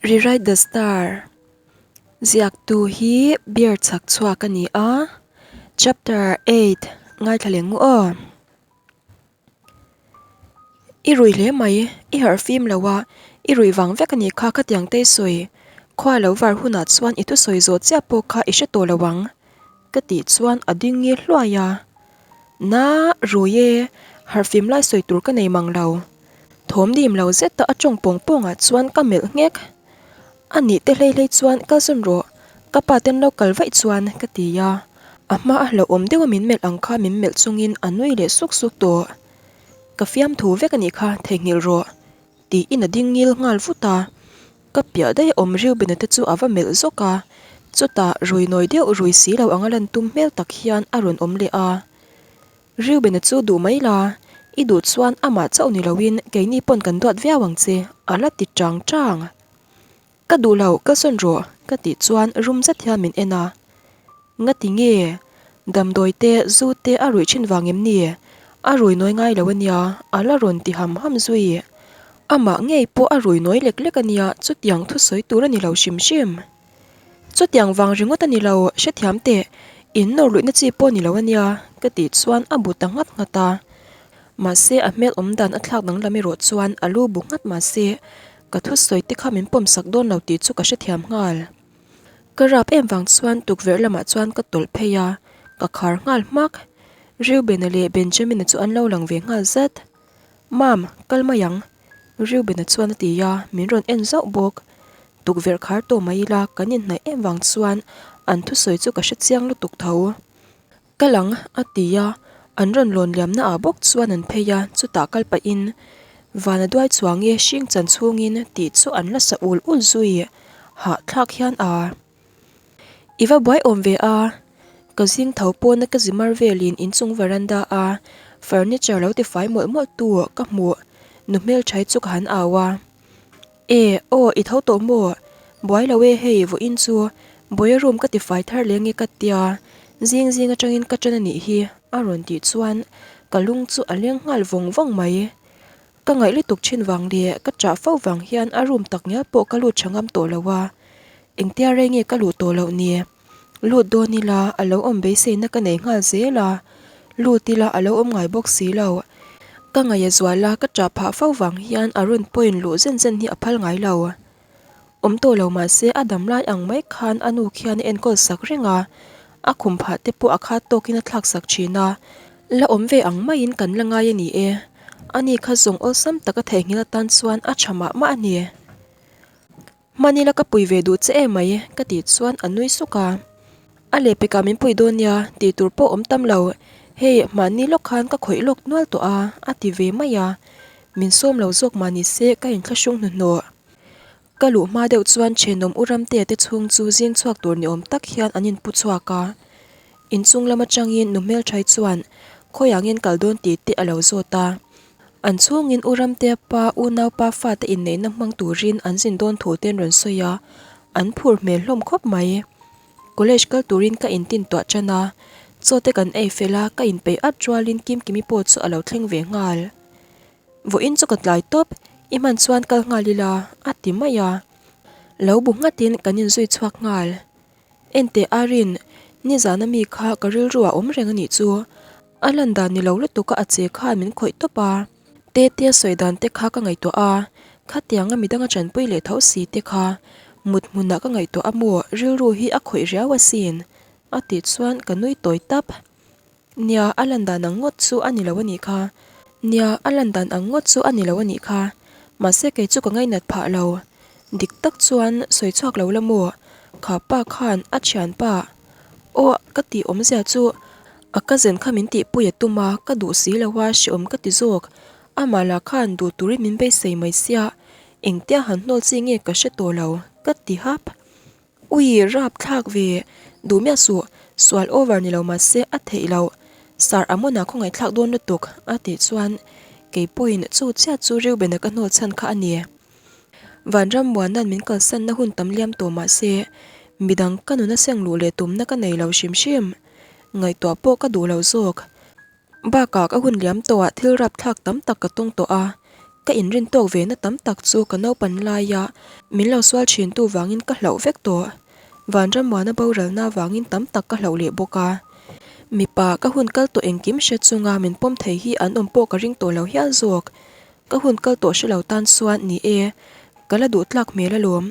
Rewrite the Star ziaktu hi beer chhak chhuak a ni a, chapter 8 ngaithla leh ngu aw. I rui hle mai, i harh fim lo a, i rui vang vek a nih kha khatiang te i sawi. Khua lo var hunah chuan i thusawi zawh chiah pawh kha i hre tawh lo ang ka tih chuan a ding ngil hluai a. Na, rui e, harh fim lai sawi tur ka nei mang lo. Thawm dim lo zeta a tawng pawng pawngah chuan ka melh nghek. A nih te hlei hlei chuan kal zawn rawh, ka pa ten lo kal vaih chuan ka ti a. A hma a hlauhawm deuha min melh ang kha min melh chungin a nui leh suk suk tawh. Ka fiamthu vek a nih kha theihnghilh rawh tiin a ding ngil nghal vut a. Ka piah daih awm Reuben-a te chu a va melh zawk a, chutah rui nawi deuh rui si lo anga lan tum hmel tak hian a rawn awm leh a. Reuben-a chu duh mai la, i duh chuan amah chauh ni loin keini pawn kan duat viau ang che, a la ti chang chang. Ka duh lo, ka sawn rawh, ka tih chuan rum zet hian min en a. Ngati nge? Damdawi te, zu te a ruih thin vang em ni? A rui nawi ngai lo a nia, a la rawn ti ham ham zui. Amah ngei pawh a rui nawi lek lek a nia, chutiang thusawi tur a ni lo hrim hrim. Chutiang vang ringawt a ni lo, hrethiam teh, in nawr luihna chi pawh a ni lo a nia, ka tih chuan a bu ta nghat nghat a. Mahse a hmel awm dan a thlak danglam erawh chuan a lu bu nghat mahse ka thusawi te kha min pawm sak dawn lo tih chu ka hrethiam nghal. Ka rap em vang chuan tukverh lamah chuan ka tawlh phei a, ka khar nghal hmak. Reuben-a leh Benjamin-a chu an lo lang ve nghal zat. Mam, kal mai ang, Reuben-a chuan a ti a, min rawn en zauh bawk. Tukverh khar tawh mai ila kan inhnaih em vang chuan an thusawi chu ka hre chiang lutuk tho. Kal ang, a ti a, an rawn lawn liamna ah bawk chuan an phei a, chutah kal pahin Vana duai chuang e hring chan chhungin tih chu an la sa ul ul zui hahthlak hian a. I va buai awm ve a, ka zing tho pawna ka zi mar velin inchung veranda a furniture lo tifai mawlh mawlh tu ka hmuh nu hmelthaih chu ka han au a. E, aw i tho tawh maw? Buai lo e hei vawiin chu Bawia room ka tifai thar leng e ka tia, zing zing atangin ka tan a nih hi a rawn tih chuan ka lung chu a leng nghal vawng vawng mai. Ka ngaih lutuk thin vang leh ka chah fo vang hian a room tak ngial pawh ka lut tha ngam tawh lo a, engtia rei nge ka luh tawh loh ni? Lut dawn ila a lo awm beiseina ka nei nghal zel a, lut ila a lo awm ngai bawk si lo. Ka ngaih a zual a, ka chah phah fo vang hian a rawn pawhin luh zen zen hi a phal ngai lo. Awm tawh lo mahse a dam lai ang mai khan a nu khian a enkawl sak reng a, a khum phah te pawh a khat tawkin a thlak sak thin a, la awm ve ang maiin kan la ngai a ni e. Ani kha zawng awlsam tak a theihnghilh atan chuan a tha mah mah a ni. Hmanila ka pui ve duh che em mai ka tih chuan a nui suk a. A lehpekah min pui dawn nia tih tur pawh awm tam lo, hei mahni lawk khan ka khawih lawk nual tawh a a ti ve mai a. Min sawm lo zawk mah ni se ka inthlahrung hnuhnawh. Ka luh hma deuh chuan thenawm u Ramtea te chhung chu zing chhuak tur ni awm tak hian an inpu chhuak a. Inchung lam atangin nu hmelthai chuan khawiah ngen kal dawn tih te a lo zawt a. An chhungin u Ramtea pa unaupa fate inneihna hmang turin an zin dawn thu te an rawn sawi a, an phur hmel hlawm khawp mai. College kal turin ka intin tuah tan a, chaw te kan ei fel a, ka inpeih at rualin Kimkimi pawh chu a lo thleng ve nghal. Vawiin chu ka tlai tawp, i hman chuan kal nghal ila, a ti mai a. Lo bu nghatin kan inzui chhuak nghal. Enteh Arin, nizana mi kha ka rilru a awm reng a nih chu. A lan dan ni lo lutuk a a che khan min khawih tawp a. Tetea sawi dan te kha ka ngaihtuah a, khatianga midanga chanpui leh tho si te kha mut hmunah ka ngaihtuah a maw rilru hi a khawih riau asin, a tih chuan ka nui tawi tap. Nia, a lan dan ang ngawt chu a ni lo a nih kha. Nia, a lan dan ang ngawt chu a ni lo a nih kha. Mahse kei chu ka ngainat phah lo. Dik tak chuan sawi chhuak lo la maw? Kha pa khan a thianpa. Aw, ka tih awmzia chu a cousin kha min tihpui a tum a, ka duh si lo a, hreawm ka ti zawk. Amah lah khan duh turin min beisei mai sia, engtia han hnawl chi nge ka hre tawh lo, ka ti hap. Ui, rap thlak ve, duh miah suh, sual over ni lo mahse a theih loh, Sir Amona khawngaihthlak dawn lutuk a tih chuan kei pawhin chu chiah chu Reuben-a ka hnawl chhan kha a ni. Vanram muana'n min kalsanna hun tam liam tawh mahse midang ka nuna seng luh leh tumna ka nei lo hrim hrim, ngaihtuah pawh ka duh lo zawk. Bakah ka hun liam tawhah thil rap thlak tam tak ka tawng tawh a, Ka inrin tawk ve na tam tak chu ka naupan laia min lo sual thintu vangin ka hlauh vek tawh. Vanrammuana boralna vangin tam tak ka hlauh leh bawk a. Mipa ka hun kal tawh engkim hre chunga min pawm thei hi an awm pawh ka ring tawh lo hial zawk. Ka hun kal tawh hre lo tan chuan ni e, ka la duh tlak hmel alawm.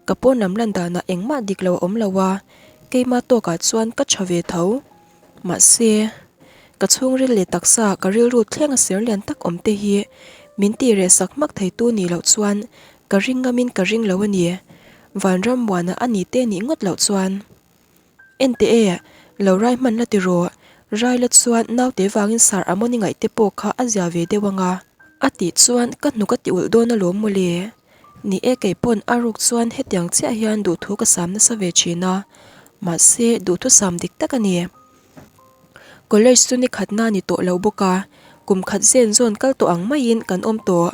Ka pawn lam lan danah engmah dik lo a awm lo a, keima tawkah chuan ka tha ve tho. Mahse, ka chhungril leh taksa ka rilru thleng a ser lian tak awm te hi min tih reh sak hmak theitu nih loh chuan ka ring ngamin ka ring lo a ni. Vanram muana a ni te nih ngawt loh chuan. Enteh e, lo rai hman la ti rawh, rai la chuan naute vangin sar a mawni ngaih te pawh kha a zia ve deuh anga. A tih chuan ka hnuk a ti ulh dawn alawm mawle. Ni e kei pawn a ruk chuan hetiang chiah hian duhthu ka sam nasa ve thin a, mahse duhthusam dik tak a ni. College chu ni khatna ni tawh lo bawk a, kum khat zen zawn kal tawh ang maiin kan awm tawh.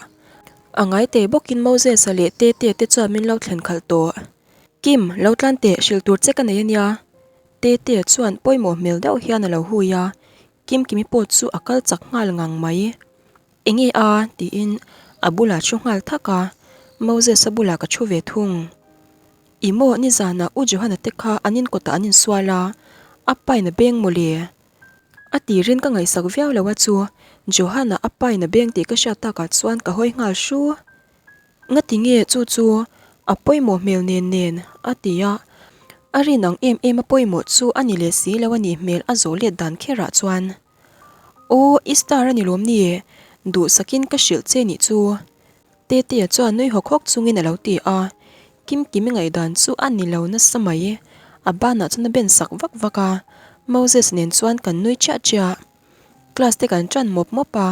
A ngai teh bawkin Moses-a leh Tete te chuan min lo thlen khalh tawh. Kim, lo tlan teh, hrilh tur che ka nei a nia. Tete chuan pawimawh hmel deuh hian a lo hui a, Kimkimi pawh chu a kal chak nghal ngang mai. Enge a? tiin a bulah thu nghal thak a, Moses-a bulah ka thu ve thung. I maw nizanah U Johana te kha an inkawtah an insual a, a pain a beng mawle. A tirin ka ngaihsak viau lo a chu, Johana a pain a beng tih ka hriat takah chuan ka hawi nghal hru. Ngati nge chu chu a pawimawh hmel nen nen? a ti a, a rin ang em em a pawimawh chu a ni leh si lo a nih hmel a zawh let dan kherah chuan. Aw, i star a ni lawm ni? Duhsakin ka hrilh che nih chu. Tetea chuan nui hawk hawk chungin a lo ti a, Kimkimi ngaihdan chu a ni lo nasa mai. A banah chuan a ben sak vak vak a, Moses nen chuan kan nui chiah chiah. Class te kan ṭan mawp mawp a,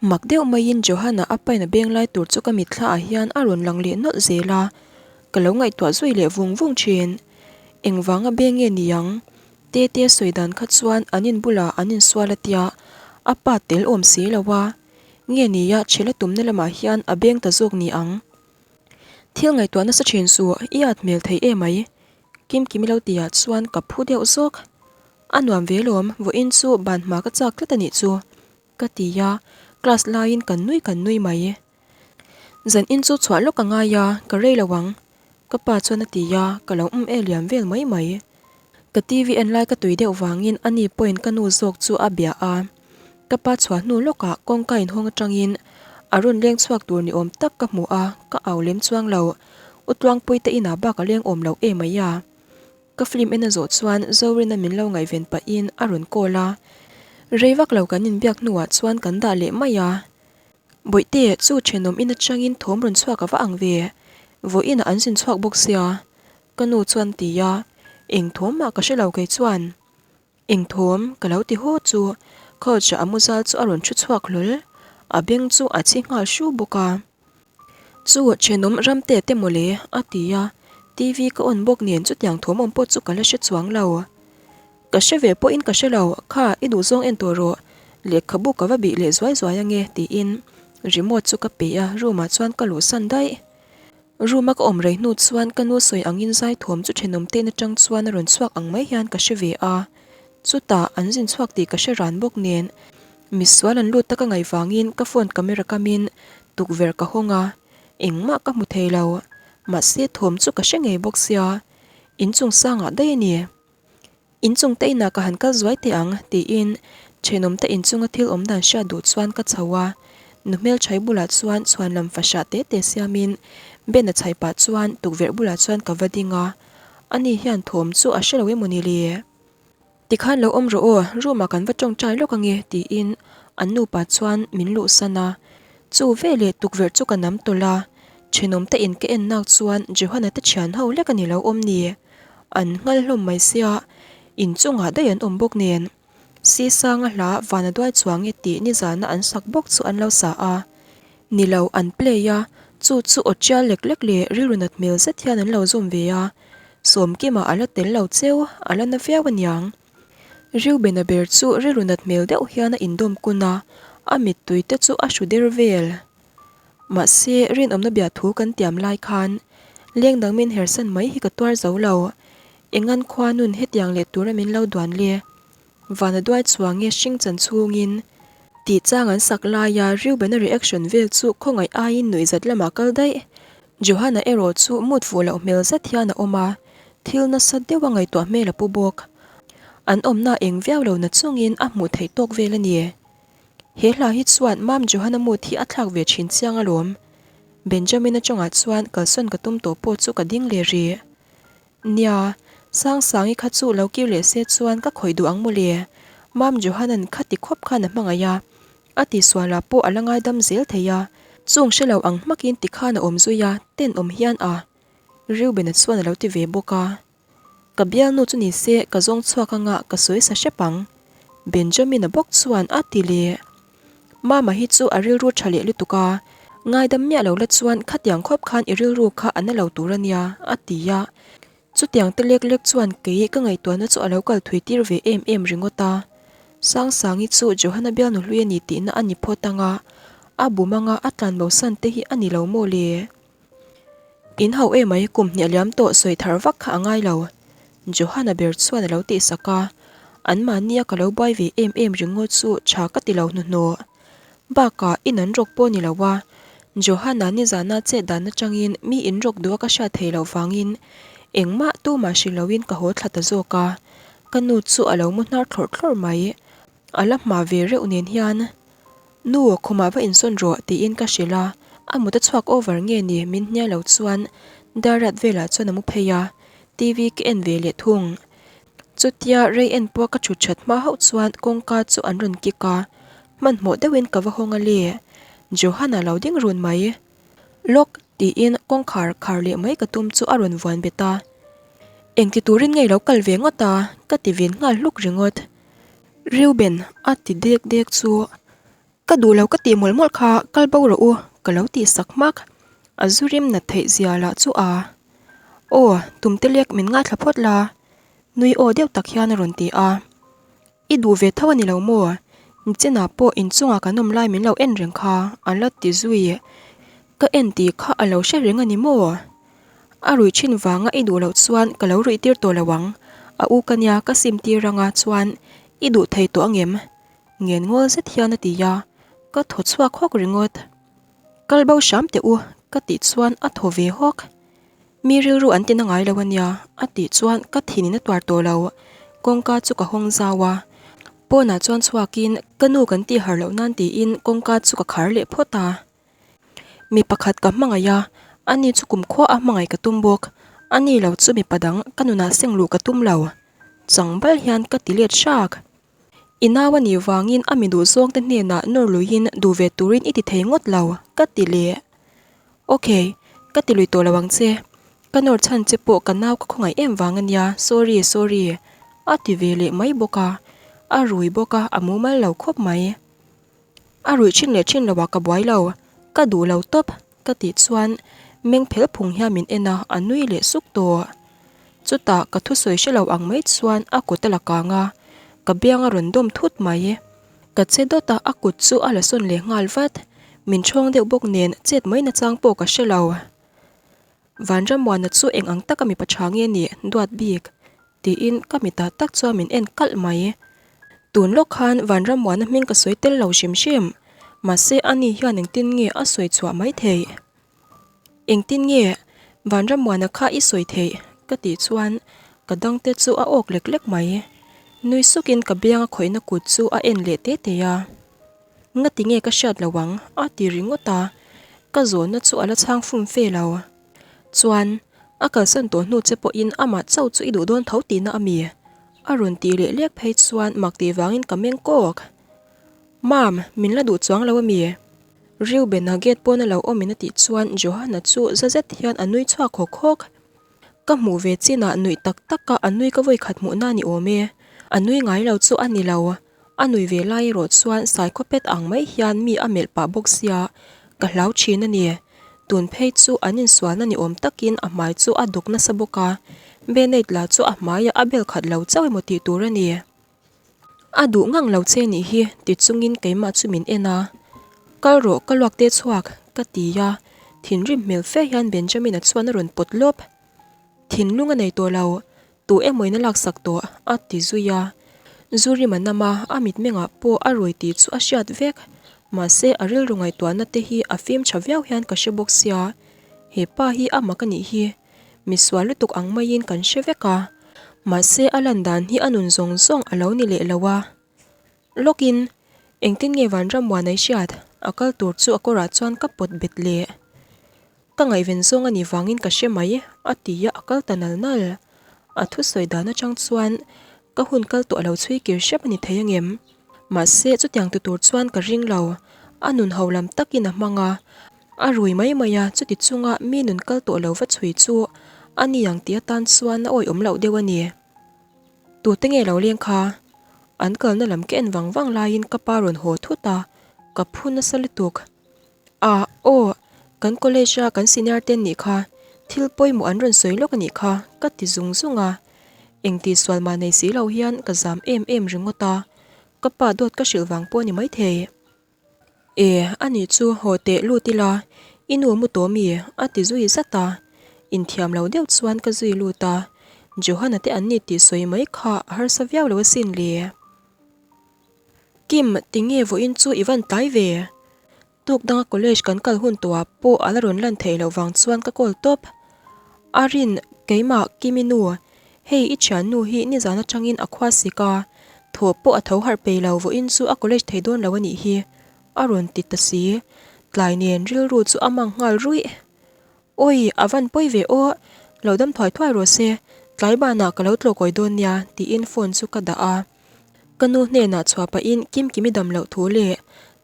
mak deuh maiin Johanna a pain a beng lai tur chu ka mitthla ah hian a rawn lang leh nawlh zel a, ka lo ngaihtuah zui leh vung vung ṭhin. Engvanga beng nge ni ang? Tete sawi dan kha chuan an in bulah an insual a tia, a pa tel awm si lo a, nge nia chhela tumna lamah hian a beng ta zawk ni ang. Thil ngaihtuah nasa thin suh, i at hmel thei em mai. Kimkimi lo tihah chuan ka phu deuh zawk. A nuam ve lawm, vawiin chu ban hma ka chak tlat a nih chu, ka ti a, class laiin kan nui kan nui mai. Zan in chu chhuah lawk a ngai a, ka rei lo ang. Ka pa chuan a ti a, ka lo um e liam vel mai mai. Ka TV en lai ka tui deuh vangin a ni pawhin ka nu zawk chu a bia a. Ka pa chhuah hnu lawkah kawngka inhawng atangin a rawn leng chhuak tur ni awm tak ka hmu a, ka au lem chuang lo. U Tluangpui te inah bak a leng awm lo em mai a. Ka film en a zawh chuan Zorina min lo ngaihven pahin a rawn call a. Rei vak lo kan inbiak hnuah chuan kan dah leh mai a. Bawihte, chu thenawm in atangin thawm rawn chhuak a va ang ve. Vawiinah an zin chhuak bawk sia. Ka nu chuan ti a, eng thawm mah ka hre lo kei chuan. Eng thawm? Ka lo ti haw chu couch ah a muzal chu a rawn thu chhuak hlawl. A beng chu a chhi nghal hru bawk a. Chu thenawm ramte te mawle a ti a, TV ka on bawk nen chutiang thawm awm pawh chu ka la hre chuang lo. Ka hre ve pawhin ka hre lo, kha i duhzawng en tawh rawh, lehkhabu ka va bih leh zuai zuai ange tiin remote chu ka pe a, room ah chuan ka luhsan daih. Room a ka awm rei hnu chuan ka nu sawi angin zai thawm chu thenawm te in atang chuan a rawn chhuak ang mai hian ka hre ve a, chutah an zin chhuak tih ka hre ran bawk nen misual an lut tak a ngaih vangin ka phone camera kamin tukverh ka hawng a, engmah ka hmu thei lo, mahse thawm chu ka hre ngei bawk sia, inchung sangah daih a ni. Inchung te inah ka han kal zuai teh ang, tiin thenawm te inchunga thil awm dan hriat duh chuan ka chho a. Nu hmelchhai bulah chuan chhuan lam fahhrah te te siamin Ben a chhai pah chuan tukverh bulah chuan ka va ding a. Ani hian thawm chu a hre lo emaw ni le? Tikhan lo awm rawh aw, room ah kan va tawngtai lawk ange, tiin an nupa chuan min luhsan a. Chu veleh tukverh chu ka nam tawlh a, thenawm te in ka en nak chuan Johana te thian ho lek a ni lo awm ni. An nghal hlawm mai sia, inchungah daih an awm bawk nen. Sisanga hla Vana duai chuang e tih nizana an sak bawk chu an lo sa a. Ni lo, an play a, chu chu aw tial lek lek leh rilru nat hmel zet hian an lo zawm ve a. Sawmkima a la tel lo cheu, a la na viau aniang. Reubena ber chu rilru nat hmel deuh hian a indawm kun a, a mittui te chu a hru der vel. Mahse, rinawmna biahthu kan tiam lai khan leng dang min hersan mai hi ka tuar zo lo. Engan khua nun hetiang leh tura min lo duan le? Vana duai chuang nge hring chan chhungin? Tih chang an sak laia Reuben-a reaction vel chu khawngaih aiin nuihzat lamah kal daih. Johanna erawh chu mood fuh loh hmel zet hian a awm a, thil nasa deuha ngaihtuah hmel a pu bawk. An awmna eng viau lo na chungin a hmuh theih tawk vel a ni. He hla hi chuan Mam Johanna mood hi a thlak ve thin chiang alawm. Benjamin-a tawngah chuan kalsawn ka tum tawh pawh chu ka ding leh rih. Nia, Sangsangi kha chu lo kir leh se chuan ka khawih duh ang mawle. Mam Johanan kha ti khawp khan a hmangaih a, a tihsualah pawh a la ngaidam zel thei a. Chung hre lo ang hmakin ti khan a awm zui a, tenawm hian a. Reuben-a chuan a lo ti ve bawk a. Ka bialnu chu ni se ka zawng chhuak anga ka sawi sa hrep ang. Benjamin-a bawk chuan a ti leh. Mama hi chu a rilru tha leh lutuk a, ngaidam miah lo la chuan khatiang khawp khan i rilru kha a na lo tur a nia, a ti a. Chutiang te lek lek chuan kei ka ngaihtuahna chu a lo kal thui tir ve em em ringawt a. Sangsangi chu Johanna bialnu hlui a ni tihna a ni phawt ang a, a bum anga a tlanbo san te hi a ni lo maw le? In hauh emai kum hnih a liam tawh sawi thar vak kha a ngai lo. Johanna ber chuan a lo tihsak a, anmahnia ka lo buai ve em em ringawt chu tha ka ti lo hnuhnawh. Bakah in an rawk pawh ni lo a, Johanna nizana chet dan atangin mi in rawk duh a ka hriat theih loh vangin engmah tumah hrilh loin ka haw thla ta zawk a, ka nu chu a lo mu hnar thlawrh thlawrh mai. A la hma ve reuh nen hian Nu, khumah va insawn rawh tiin ka hrilh a, a mut a chhuak over nge ni min hnial lo chuan Darrat velah chuan a mu phei a, TV ka en ve leh thung. Chutia rei en pawh ka thut that hma hauh chuan kawngka chu an rawn kik a, hmanhmawh deuhin ka va hawng a le, Johan-a lo ding run mai. Lawk tiin kawngkhar khar leh mai ka tum chu a rawn vuan bet a, Engti turin nge i lo kal ve ngawt a? ka ti vin nghal hluk ringawt. Reuben a ti dek dek chu ka duh lo ka tih mawlh mawlh kha kal bo rawh u ka lo tih sak hmak a zu rim nat theih zia lah chu a aw tum te lek min ngaithla phawt la nui aw deuh tak hian a rawn ti a i duh ve tho a ni lo maw nichinah pawh inchungah kan awm lai min lo en reng kha a la ti zui ka en tih kha a lo hre reng a ni maw. A ruih thin vanga i duh loh chuan ka lo ruih tir tawh lo ang, a u ka nia ka sim tir anga chuan i duh thei tawh angem? Ngen ngawl zet hian a ti a, ka thaw chhuak hawk ringawt. Kal bo hram teh u ka tih chuan a thaw ve hawk. Mi rilru an ti na ngai lo ania a tih chuan ka thinin a tuar tawh lo, kawngka chu ka hawng zau a, pawnah chuan chhuakin ka nu kan tih har loh nan tiin kawngka chu ka khar leh phawt a. Mi pakhat ka hmangaih a, ani chu kumkhua a hmangaih ka tum bawk. Ani lo chu mipa dang ka nunah seng luh ka tum lo. Changbal hian ka ti let hrak. I nau a nih vangin a mi duhzawng te hnenah nawr luiin duh ve turin i ti thei ngawt lo, ka ti leh. Ok, ka ti lui tawh lo ang che. Ka nawr chhan che pawh ka nau ka khawngaih em vang a nia, sorry, sorry, a ti ve leh mai bawk a. A rui bawk a, a mumal lo khawp mai. A ruih thin leh thin loah ka buai lo, ka duh lo tawp ka tih chuan meng phel phung hian min en a, a nui leh suk tawh. Chutah ka thusawi hre lo ang mai chuan a kut a la kang a, ka biang a rawn dawm thut mai. Ka che dawt a, a kut chu a la sawn leh nghal vat. Min ṭhawng deuh bawk nen chet mai nachang pawh ka hre lo. Vanramuana chu eng ang taka mipa tha nge nih duat bik? Tiin ka mitah tak chuan min en kalh mai. Tun lawk khan Vanramuana hming ka sawi tel lo hrim hrim. Mahse ani hian engtin nge a sawi chhuah mai theih? Engtin nge Vanramuana kha i sawi theih? Ka tih chuan ka dangte chu a awk lek lek mai. Nui sukin ka bianga khawihna kut chu a en leh te te a. Ngati nge ka hriat lo ang? A ti ringawt a, ka zawnna chu a la chhang fum fe lo. Chuan, a kalsan tawh hnu che pawhin amah chauh chu i duh dawn tho tihna a mi? A rawn tih leh lek phei chuan mak tih vangin ka meng kawk. Mam, min la duh chuang lo a mi? Reuben-a gate pawn a lo awmin a tih chuan Johanna chu za zet hian a nui chhuak hawk hawk. Ka hmuh ve chinah nuih tak taka a nui ka vawikhat hmuhna ni awm e. A nui ngai lo chu a ni lo. A nui ve lai erawh chuan saikhawpet ang mai hian mi a melh pah bawk sia, ka hlau thin a ni. Tun phei chu an insualna ni awm takin a hmai chu a dawk nasa bawk a, Beneit lah chu a hmaiah a bel khat lo chauh emaw tih tur a ni. A duh ngang lo che nih hi ti chungin keimah chu min en a, Kal rawh ka luak te chhuak ka ti a, thinrim hmel fe hian Benjamin-a chuan a rawn pawt lawp. Thinlung a nei tawh lo, tu emawin a laksak tawh a ti zui a. Zu rim a nam a, a mitmengah pawh a rui tih chu a hriat vek. Mahse a rilru ngaihtuahna te hi a fim tha viau hian ka hre bawk sia. He pa hi a mak a nih hi. Misual lutuk ang maiin kan hre vek a. Mahse a lan dan hi a nun zawng zawng a lo ni leh lo a. Lawkin, engtin nge Vanrammuana i hriat? A kal tur chu a kawrah chuan ka pawt bet leh. Ka ngaihven zawng a nih vangin ka hre mai, a ti a, a kal ta nal nal. A thusawi dan atang chuan ka hun kal tawh a lo chhui kir hrep a ni thei angem? Mahse, chutiang tu tur chuan ka ring lo. A nun ho lam takin a hmang a, a rui mai mai a, chuti chunga mi nun kal tawh lo va chhui chu a ni ang tih atan chuan a awihawm loh deuh a ni. Tute nge lo leng kha? An kalna lam ka en vang vang laiin ka pa rawn haw thut a, ka phu nasa lutuk. Ah, aw, kan college a kan senior te nih kha, thil pawimawh an rawn sawi lawk a nih kha, ka ti zung zung a. Engti sual mah nei si lo hian ka zam em em ringawt a, ka pa dawt ka hrilh vang pawh a ni maithei. E, a nih chu haw teh lut ila, i nu mu tawh mi? a ti zui zat a. Inthiam lo deuh chuan ka zui lut a, Johanna te an ni tih sawi mai kha a harsa viau lo asin le. Kim, tinge vawiin chu i van tlai ve? Tuk danga college kan kal hun tawhah pawh a la rawn lan theih loh vang chuan ka call tawp. Arin, keimah Kimi nu, hei i thiannu hi nizan atangin a khua sik a, thaw pawh a tho harh pei lo vawiin chu a college thei dawn lo a nih hi, a rawn ti ta si. Tlai nen rilru chu a mang nghal ruih. Awi, a van pawi ve aw, lo dam thuai thuai rawh se, tlai banah ka lo tlawkawi dawn nia, tiin phone chu ka dah a. Ka nu hnenah chhuah pahin Kimkimi dam loh thu leh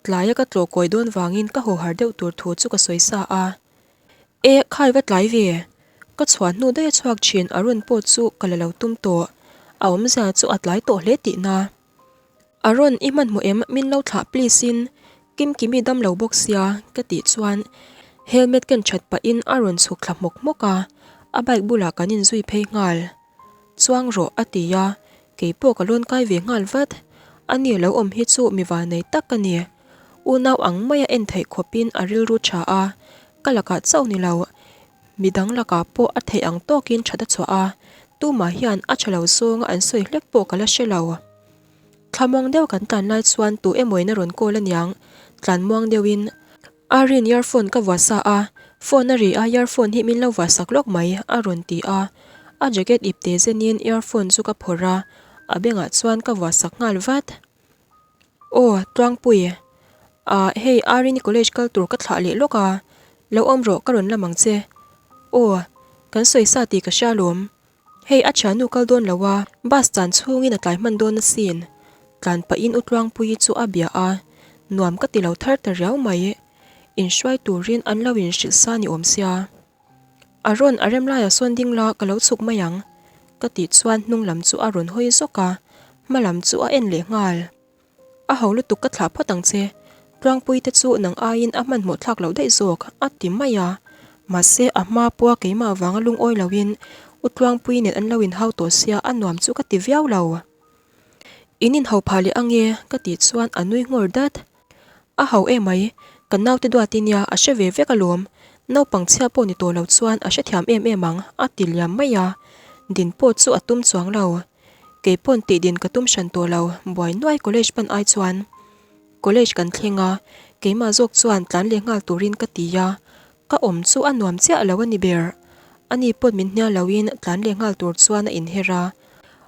tlaia ka tlawhkawi dawn vangin ka haw har deuh tur thu chu ka sawi sa a. E, khai va tlai ve! Ka chhuah hnu daih a chhuak thin a rawn pawh chu ka la lo tum tawh. A awmzia chu a tlai tawh hle tihna. A rawn i hmanhmawh em min lo thlah please in Kimkimi dam lo bawk sia ka tih chuan helmet ken that pahin a rawn chhuk thla hmawk hmawk a, a bike bulah kan inzui phei nghal. Chuang rawh a ti a, kei pawh ka lawn kai ve nghal vat. A ni lo awm hi chu mi vanei tak ka ni. Unau ang maia en theih khawpin a rilru tha a, ka lakah chauh ni lo, midang lakah pawh a theih ang tawkin that a chhuah a, tumah hian a tha lo zawnga an sawi hlek pawh ka la hre lo. Thlamuang deuh kan tlan lai chuan tu emawin a rawn call aniang, tlanmuang deuhin Arin earphone ka vuah sa a, phone a ri a earphone hi min lo vuah sak lawk mai a rawn ti a, a jacket ip te zenin earphone chu ka phawrh a, a bengah chuan ka vuah sak nghal vat. Aw Tluangpui, ah hei Arini college kal tur ka thlah leh lawk a, lo awm rawh ka rawn lam ang che. Aw, kan sawi sa tih ka hria alawm. Hei a thiannu kal dawn lo a, bus tan chhungin a tlai hman dawn asin. Tlan pahin U Tluangpuii chu a bia a, nuam ka ti lo thar ta riau mai. Inhruai turin an lo inhrilh sa ni awm sia. A rawn a rem laiah sawn ding la ka lo chhuk mai ang ka tih chuan hnung lam chu a rawn hawi zawk a, hma lam chu a en leh nghal. A ho lutuk ka thlah phawt ang che, Tluangpui te chu nang aiin a hmanhmawh thlak loh daih zawk, a ti mai a. Mahse a hma pawha keimah avanga lungawi loin U Tluangpui nen an lo inhau tawh sia a nuam chu ka ti viau lo. In inhau phah leh ange ka tih chuan a nui nghawr dat. A hau emai, ka naute duat i nia a hre ve vek alawm, naupang chhia pawh ni tawh lo chuan a hrethiam em em ang, a ti liam mai a. Din pawh chu a tum chuang lo. Kei pawn tih din ka tum hran tawh lo, buai nuai college pan ai chuan. College kan thleng a, keimah zawk chuan tlan leh nghal turin ka ti a, ka awm chu a nuam chiah lo a ni ber. Ani pawn min hnial loin tlan leh nghal tur chuan a inher a.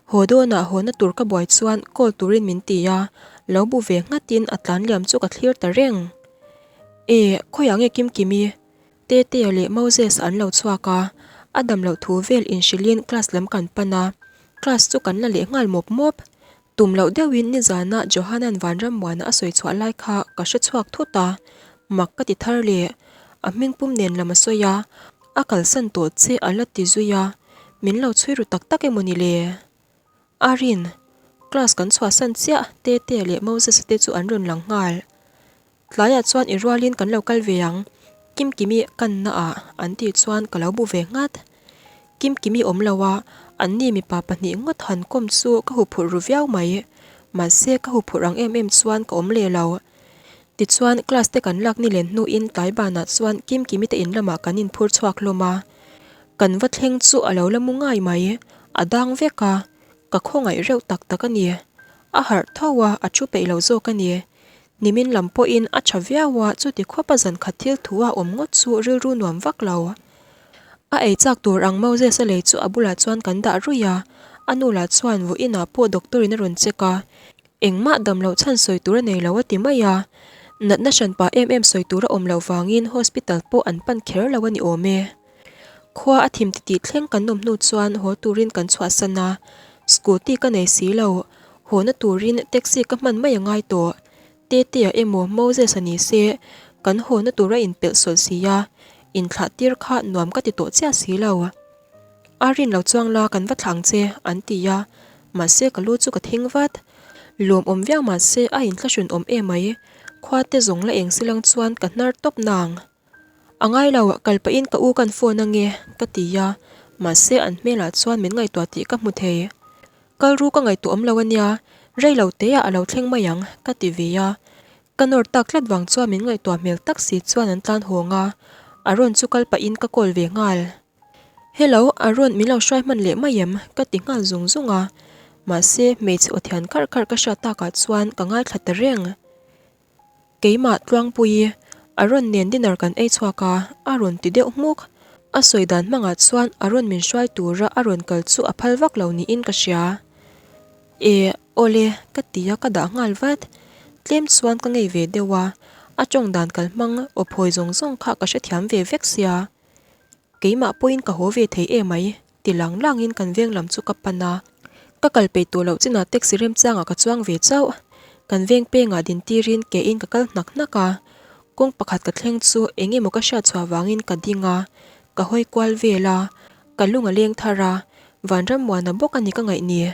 Haw dawnah hawna tur ka buai chuan call turin min ti a, lo bu ve nghatin a tlan liam chu ka thlir ta reng. E, khawiah nge Kimkimi? Tetea leh Moses an lo chhuak a, a dam loh thu vel inhrilhin class lam kan pan a, class chu kan la leh nghal mawp mawp. Tum loh deuhin nizana Johanan Vanrammuana a sawi chhuah lai kha ka hre chhuak thut a, mak ka ti thar leh. A hmingpum nen lam a sawi a, a kalsan tawh che a la ti zui a, min lo chhui ru tak tak emaw ni le? Arin, class kan chhuahsan chiah Tetea leh Moses-a te chu an rawn lang nghal. Tlaiah chuan i rualin kan lo kal ve ang, Kimkimi kanna ah an tih chuan ka lo bu ve nghat. Kimkimi awm lo a, anni mipa pahnih ngawt han kawm chu ka huphurh ru viau mai. Mahse ka huphurh ang em em chuan ka awm leh lo. Tichuan class te kan lak ni len hnuin tlai banah chuan Kimkimi te in lamah kan inphur chhuak hlawm a. Kan va thleng chu a lo la mu ngai mai, a dang vek a, ka khawngaih reuh tak tak a ni. A harh tho a, a thu peih lo zawk a ni. Nimin lam pawhin a tha viau a, chuti khawpa zan khat thil thu a awm ngawt chu rilru nuam vak lo. A ei chak tur ang Moses a lei chu a bulah chuan kan dah ruih a, a nu lah chuan vawiinah pawh doctor in a rawn check a, engmah dam loh chhan sawi tur a nei lo a ti mai a, natna hran pah em em sawi tur a awm loh vangin hospital pawh an pan kher lo a ni awm e. Khua a thim titih thleng kan awm hnu chuan haw turin kan chhuahsan a, scooty ka nei si lo, hawna turin taxi ka hman mai a ngai tawh. Tetea emaw Moses-a ni se, kan hawna tur a inpelh sawlh si a, inthlah tir kha nuam ka ti tawh chiah si lo. A rin lo chuang la kan va thlang che, an ti a, mahse ka lu chu ka thing vat. Lawmawm viau mahse a inthlahrun awm emai, khua te zawng la eng silang chuan ka hnar tawp nang. A ngai lo, kal pahin ka u kan phone ange, ka ti a, mahse an hmelah chuan min ngaihtuah tih ka hmu thei. Kal ru ka ngaihtuah awm lo ania, rei lo teah a lo thleng mai ang, ka ti ve a. Ka nawr tak tlat vang chuan min ngaihtuah hmel tak si chuan an tlan hawng a, Aaron chu kal pahin ka call ve nghal. Hello, Aaron min lo hruai hman leh mai em? ka ti nghal zung zung a, mahse hmeichhe aw thian kharh kharh ka hriat takah chuan ka ngaithla ta reng. Keimah Tluangpuii, Aaron nen dinner kan ei chhuak a, a rawn ti deuh hmuk. A sawi dan hmangah chuan Aaron min hruai tura a rawn kal chu a phal vak lo niin ka hria. E, awle, ka ti a ka dah nghal vat. Tlem chuan ka ngei ve deuh a, a tawng dan kal hmang aw phawi zawng zawng kha ka hrethiam ve vek sia. Keimah pawhin ka haw ve thei em mai, ti lang langin kan veng lam chu ka pan a. Ka kal peih tawh loh chinah taxi remchangah ka chuang ve chauh. Kan veng pengah din tirin kein ka kal hnak hnak a. Kawng pakhat ka thleng chu eng emaw ka hriat chhuah vangin ka ding a, ka hawi kual vel a, ka lung a leng thar a, Vanrammuana bawk a ni ka ngaih ni.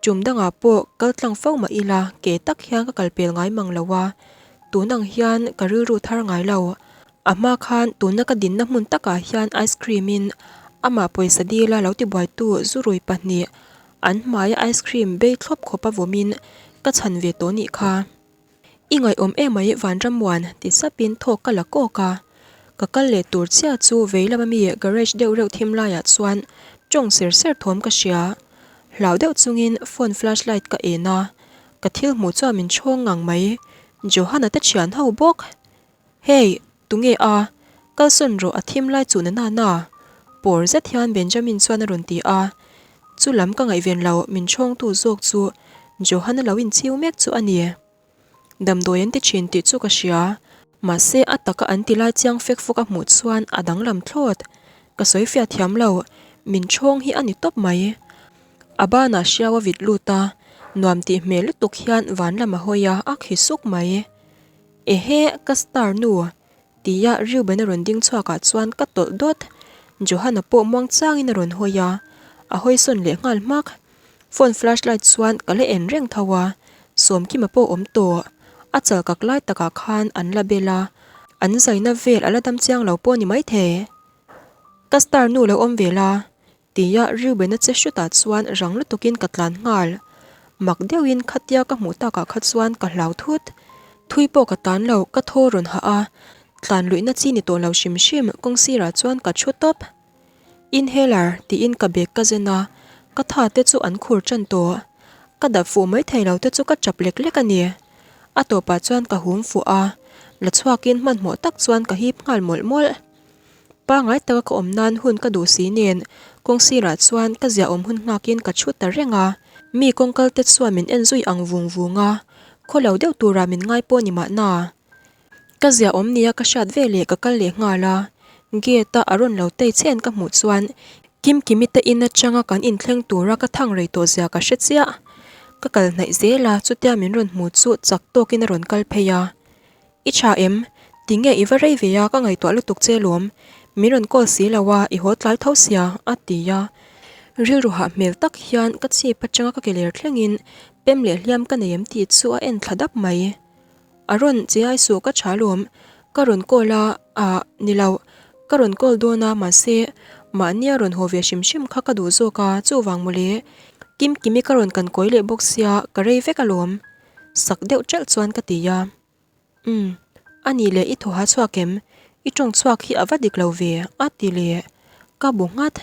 Tum dangah pawh kal tlang fo mah ila ke tak hian ka kal pel ngai mang lo a, tun ang hian ka rilru thar ngai lo. A hma khan tuna ka dinna hmun takah hian ice cream in amah pawisa dila lo tibuaitu zurui pahnih an hmaia ice cream bei thlawp khawp a vawmin ka chhan ve tawh nih kha. I ngaihawm emai Vanrammuan ti sapin thawk ka la kawk a. Ka kal leh tur chiah chu vei lama mi garage deuh reuh thim laiah chuan tawng ser ser thawm ka hria. Hlau deuh chungin phone flashlight ka en a, ka thil hmuh chuan min chhawng ngang mai. Johanna te thian ho bawk. Hey, tunge a? Kalsawn rawh a thim lai chu na na na. Pawr zet hian Benjamin chuan a rawn ti a. Chu lam ka ngaihven lo, min chhawngtu zawk chu Johan a lo inchiu mek chu a ni. Damdawi an ti thin tih chu ka hria, mahse a taka an ti lai chiang fek fawk a hmuh chuan a danglam thlawt. Ka sawi fiah thiam lo, min chhawng hi a ni tawp mai. A banah hriau a vit lut a, nuam tih hmel lutuk hian van lam a hawi a, a khi suk mai. Ehe, ka star nu! Tia Reuben a rawn ding chhuakah chuan ka tawlh dawt. Johanna pawh muang changin a rawn hawi a, a hawi sawn leh nghal hmak. Phone flashlight chuan ka la en reng tho a, Sawmkima pawh awm tawh. A chal kak lai takah khan an la bel a, an zaina vel a la dam chiang lo pawh a ni maithei. Ka star nu lo awm ve la, Tia Reuben-a che hrutah chuan rang lutukin ka tlan nghal. Mak deuhin khatia ka hmuh takah kha chuan ka hlau thut. Thui pawh ka tlan lo, ka thaw rawn hah a. Tlan luihna chi ni tawh lo hrim hrim kawng sirah chuan ka thu tawp. Inhaler tiin ka bag ka zen a, ka tha te chu an khur tan tawh. Ka dap fuh mai thei lo te chu ka tap lek lek a ni. A tawpah chuan ka hum fuh a, la chhuakin hmanhmawh tak chuan ka hip nghal mawlh mawlh. Pangai taka ka awm nan hun ka duh si nen kawng sirah chuan ka ziahawm hun nghakin ka chhut ta reng a, mi kawngkal te chuan min en zui ang vung vung a, khaw lo deuh tura min ngai pawh ni mahna. Ka ziahawm nia ka hriat ve leh ka kal leh nghal a, gate a a rawn lo tei chen ka hmuh chuan Kimkimi te in atanga kan inthleng tura ka thang rei tawh zia ka hre chiah. Ka kal hnaih zel a, chutia min rawn hmu chu chak tawkin a rawn kal phei a. I tha em? Tinge i va rei ve a, ka ngaihtuah lutuk che lawm. Min rawn call si lo a, i haw tlai tho sia, a ti a. Rilru hah hmel tak hian ka chhip atanga ka ke ler thlengin pem leh hliam ka nei em tih chu a en thla dap mai. A rawn che ai suh ka tha lawm, ka rawn call a, ah, ni lo, ka rawn call dawn a, mahse, mahnia rawn haw ve hrim hrim kha ka duh zawk a, chuvang mawle. Kimkimi ka rawn kan kawi leh bawk sia, ka rei vek alawm. Sak deuh ṭalh chuan ka ti a. Umm, a nih leh i thawha chhuak em? I ṭawng chhuak hi a va dik lo ve, a ti leh. Ka bu nghat.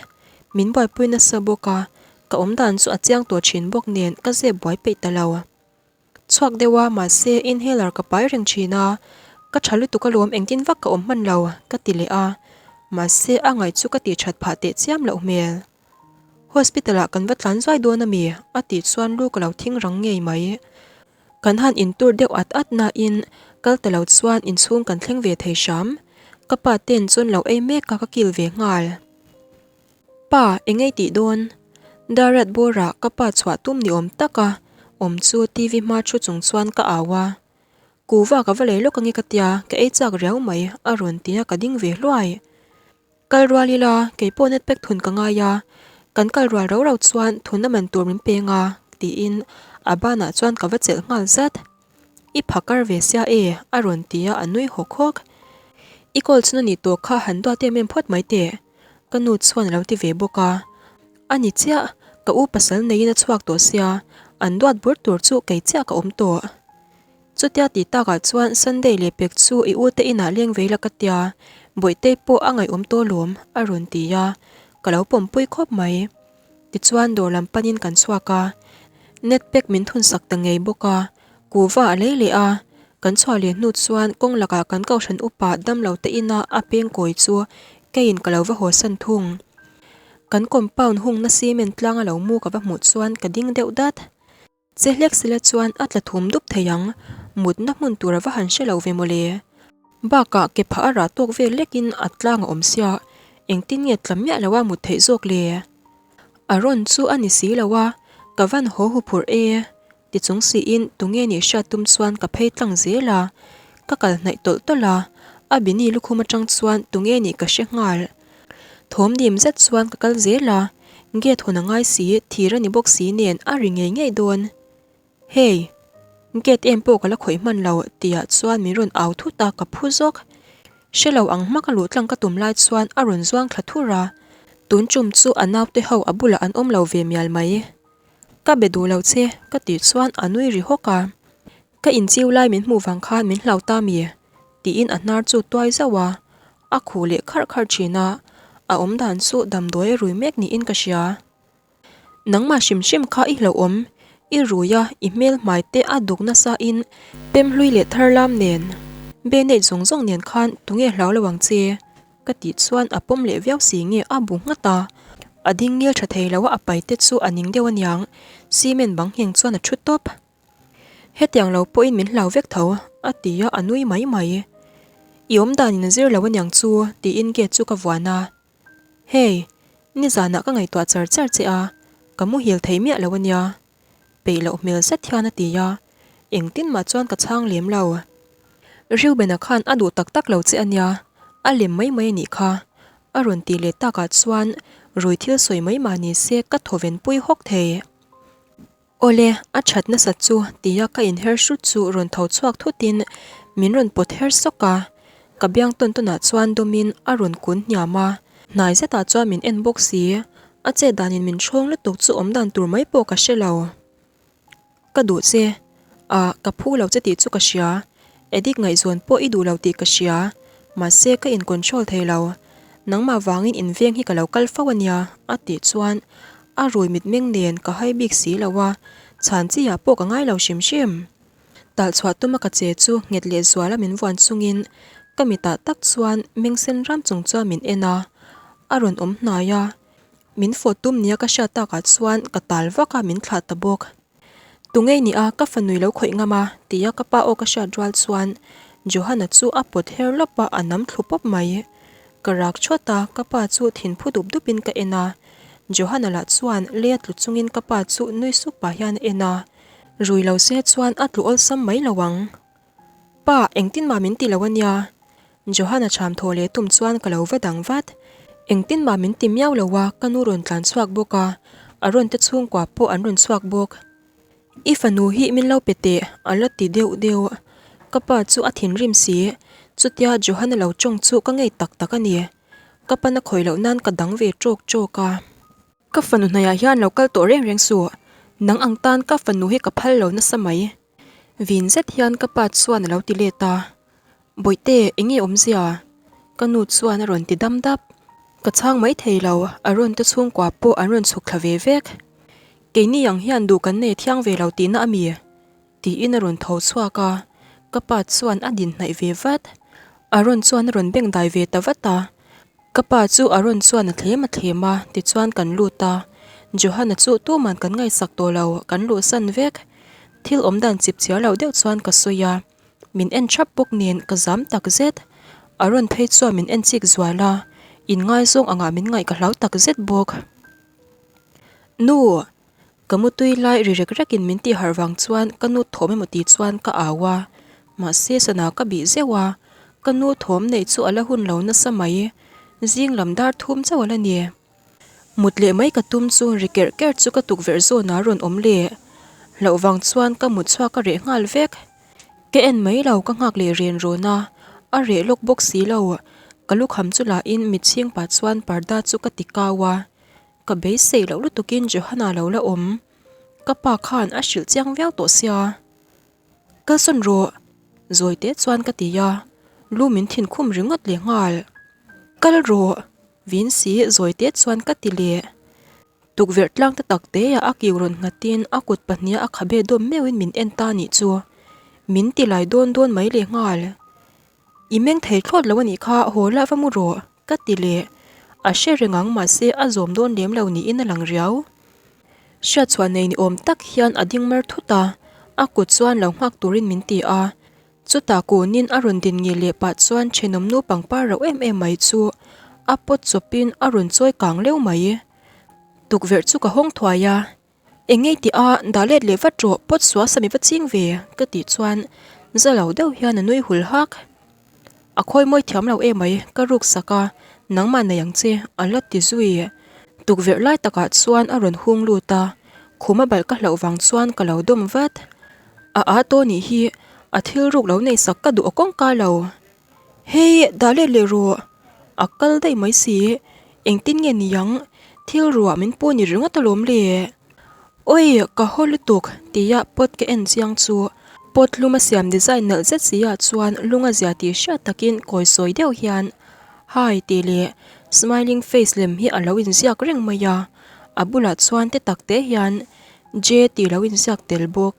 Min buaipui nasa bawk a. Ka awmdan chu a chiang tawh thin bawk nen ka zep buai peih ta lo. Chhuak deuh a, mahse inhaler ka pai reng thin a, ka tha lutuk alawm engtin vak ka awm hman lo ka ti leh a, mahse a ngaih chu ka tih that phah teh chiam loh hmel. Hospital ah kan va tlan zuai dawn ami? a tih chuan lu ka lo thing rang ngei mai. Kan han intur deuh at at nain kal ta lo chuan inchhung kan thleng ve thei hram. Ka pa ten chuan lo ei mek a ka kil ve nghal. Pa, engei tih dawn? Dariat bawrah ka pa chhuah tum ni awm taka awm chu TV hma thu chung chuan ka au a. Kuva ka va lei lawk ange ka tia, ka ei chak riau mai, a rawn ti a ka ding ve hluai. Kal rual ila, kei pawh net pack thun ka ngai a, kan kal rual rau rau chuan thun a man tur min peng a, tiin a banah chuan ka va chelh nghal zat. I phakar ve sia e, a rawn ti a, a nui hawk hawk. I call chhun a nih tawh kha han duat em em phawt mai teh, ka nu chuan a lo ti ve bawk a. A ni chiah, ka u pasal neiin a chhuak tawh sia, an duat bur tur chu kei chiah ka awm tawh. Chutia tih takah chuan Sunday leh pek chu i ute inah leng vei la ka tia, Bawihtei pawh a ngaihawm tawh lawm, a rawn ti a, ka lo pawmpui khawp mai. Tichuan dawr lam panin kan chhuak a, net pack min thun sak ta ngei bawk a, kuhva a lei leh a, kan chhuah leh hnu chuan kawng lakah kan kohhran upa damlo te ina a peng kawi chu keiin ka lo va haw san thung. Kan compound hungna cement tlang a lo mu ka va hmuh chuan ka ding deuh dat. Che hlek sila chuan a tla thum dup thei ang, mutna hmun tur a va han hre lo ve mawle. Bakah ke phah a rah tawk vel lekin a tlang a awm sia, engtin nge tla miah lo a mut theih zawk le? A rawn chu a ni si lo a, ka van haw hu phurh e. Ti chung siin tunge nih hriat tum chuan ka phei tlang zel a, ka kal hnaih tawlh tawlh a, a bini lukhum atang chuan tunge nih ka hre nghal. Thawm dim zet chuan ka kal zel a, gate hawn a ngai si, thir a ni bawk si nen a ri ngei ngei dawn. Hey! Gate em pawh ka la khawih hman lo tihah chuan min rawn au thut a, ka phu zawk. Hre lo ang hmak a luh tlang ka tum lai chuan a rawn zuang thla thur a, tun tum chu a naute ho a bulah an awm lo ve mial mai. Ka be duh lo che ka tih chuan a nui ri hawk a, Ka inchiu lai min hmuh vang khan min hlau ta mi? tiin a hnar chu tuai zauh a, a khuh leh kharh kharh thin a, a awm dan chu damdawi a rui mek niin ka hria. Nangmah hrim hrim kha i hlauhawm, i rui a, i hmel hmai te a duk nasa in pem hlui leh thar lam nen, be neih zawng zawng nen khan tunge hlau lo ang che? ka tih chuan a pawm leh viau si nge a bu nghat a, a ding ngil tha thei lo a, a pai te chu a ning deuh aniang, cement bang ngheng chuan a thu tawp. Hetiang lo pawhin min hlau vek tho, a ti a, a nui mai mai. I awm danin a zir lo aniang chu, tiin gate chu ka vuan a. Hey, nizanah ka ngaihtuah char char che a, ka muhil thei miah lo ania. Peih loh hmel zet hian a ti a, engtin mah chuan ka chhang lem lo. Reuben-a khan a duh tak tak lo che ania, a lem mai mai anih kha. A rawn tih leh takah chuan rui thil sawi mai mah ni se ka thawven pui hawk thei. Awle, a that nasat chu tia ka inher hrut chu rawn tho chhuak thutin min rawn pawt her sawk a, ka biang tawn tawnah chuan dawmin a rawn kun hniam a, hnai zetah chuan min en bawk si, a chet danin min hrawng lutuk chu awm dan tur mai pawh ka hre lo. Ka duh che, ah ka phu lo che tih chu ka hria, Edik ngaihzawn pawh i duh lo tih ka hria, mahse ka in control thei lo, nangmah vangin inveng hi ka lo kal fo ania a tih chuan A rui mitmeng nen ka hai bik si lo a, chhan chi ah pawh ka ngai lo hrim hrim. Talh chhuah tuma ka che chu nghet leh zuala min vuan chungin ka mitah tak chuan meng sen ram chung chuan min en a, a rawn awm hnai a, min fawh tum nia ka hriat takah chuan ka tal vak a min thlah ta bawk. Tungei nia ka fanui lo khawih ngam a tia ka pa aw ka hriat rual chuan Johanna chu a pawt her lawp a, a nam thlu pawp mai. Ka rak chawt a, ka pa chu thin phu dup dup in ka en a. Johanna lah chuan lei a tlu chungin ka pa chu nui sup pah hian a en a. Rui lo se chuan a tlu awlsam mai lo ang. Pa, engtin mah min ti lo ania. Johanna cham thaw leh tum chuan ka lo va dang vat. Engtin mah min ti miau lo a, ka nu rawn tlan chhuak bawk a, a rawn te chhungkua pawh an rawn chhuak bawk. I fanu hi min lo pe teh, a la ti deuh deuh. Ka pa chu a thinrim si, chutia Johanna lo tawng chu ka ngei tak tak a ni. Ka pana khawih loh nan ka dang ve tawk tawk a. Ka fanu hnaiah hian lo kal tawh reng reng suh, nang ang tan ka fanu hi ka phal lo nasa mai. Vin zet hian ka pa chuan a lo ti let a. Bawihte, eng nge awmzia? Ka nu chuan a rawn ti dam dap. Ka chhang mai thei lo, a rawn te chhungkua pawh an rawn chhuk thla ve vek. Keini ang hian duh kan nei thiang ve lo tihna a mi? Tiin a rawn tho chhuak a, ka pa chuan a din hnaih ve vat. Aaron chuan a rawn beng dai ve ta vat a. Ka pa chu Aaron chuan a thlem a thlem a, tichuan kan lut a. Johanna chu tuman kan ngaihsak tawh lo, kan luhsan vek. Thil awm dan chip chiar lo deuh chuan ka sawi a. Min en thap bawk nen ka zam tak zet. Aaron phei chuan min en chik zual a, inngaizawng angah min ngaih ka hlau tak zet bawk. Nu! Ka mutui lai ri rek rekin min tih harh vang chuan ka nu thawm emaw ti chuan ka au a, mahse sana ka bih zeuh a, ka nu thawm neih chu a la hun lo nasa mai, zing lam dar thum chauh a la ni. Mut leh mai ka tum chu ri kerh kerh chu ka tukverh zawnah a rawn awm leh. Hlauh vang chuan ka mut chhuak a reh nghal vek. Ka en mai lo ka nghak leh ren rawn a, a reh lawk bawk si lo, ka lukham chu lahin mitchhing pah chuan parda chu ka ti kau a. Ka beisei loh lutukin Johanna lo la awm. Ka pa khan a hrilh chiang viau tawh sia. Kalsawn rawh! Zawi te chuan ka ti a, lu min thin khum ringawt leh nghal. Kal rawh! Vincy zawi te chuan ka ti leh. Tukverh tlang te tak te ah a kiu rawn nghatin a kut pahniha a khabe dawm meuhin min en ta nih chu. Min ti lai dawn dawn mai leh nghal. I meng thei thlawt lo a nih kha, haw lah va mu rawh, ka ti leh. A hre reng ang mahse a zawm dawn lem lo niin a lang riau. Hriatchhuah nei ni awm tak hian a ding mar thut a, a kut chuan lo nghak turin min ti a. Chutah kunin a rawn din ngil leh pah chuan thenawm nu pangpar rauh em em mai chu a pawt chawpin a rawn chawi kang leuh mai. Tukverh chu ka hawng thuai a, Eng ngei tih a, dah let leh vat rawh, pawt sual sami va ching ve, ka tih chuan za lo deuh hian a nui hul hak. A khawi mawi thiam lo emai, ka ruk sak a, nangmah nei ang che, a la ti zui. Tukverh lai takah chuan a rawn hung lut a, khuma balh ka hlauh vang chuan ka lo dawm vat. A a taw nih hi, a thil ruk lo nei sak ka duh a kawngka lo. Hei, dah let leh rawh. A kal daih mai si. Engtin nge ni ang? Thil ruah min pu ni ringawt alawm le. Awi, ka haw lutuk, tia pot ka en chiang chu. Pot lum a siam design nalh zet si ah chuan lung a zia tih hriat takin kawi sawi deuh hian Hi tih leh smiling face lem hi a lo inziak reng mai a. A bulah chuan te tak te hian J tih lo inziak tel bawk.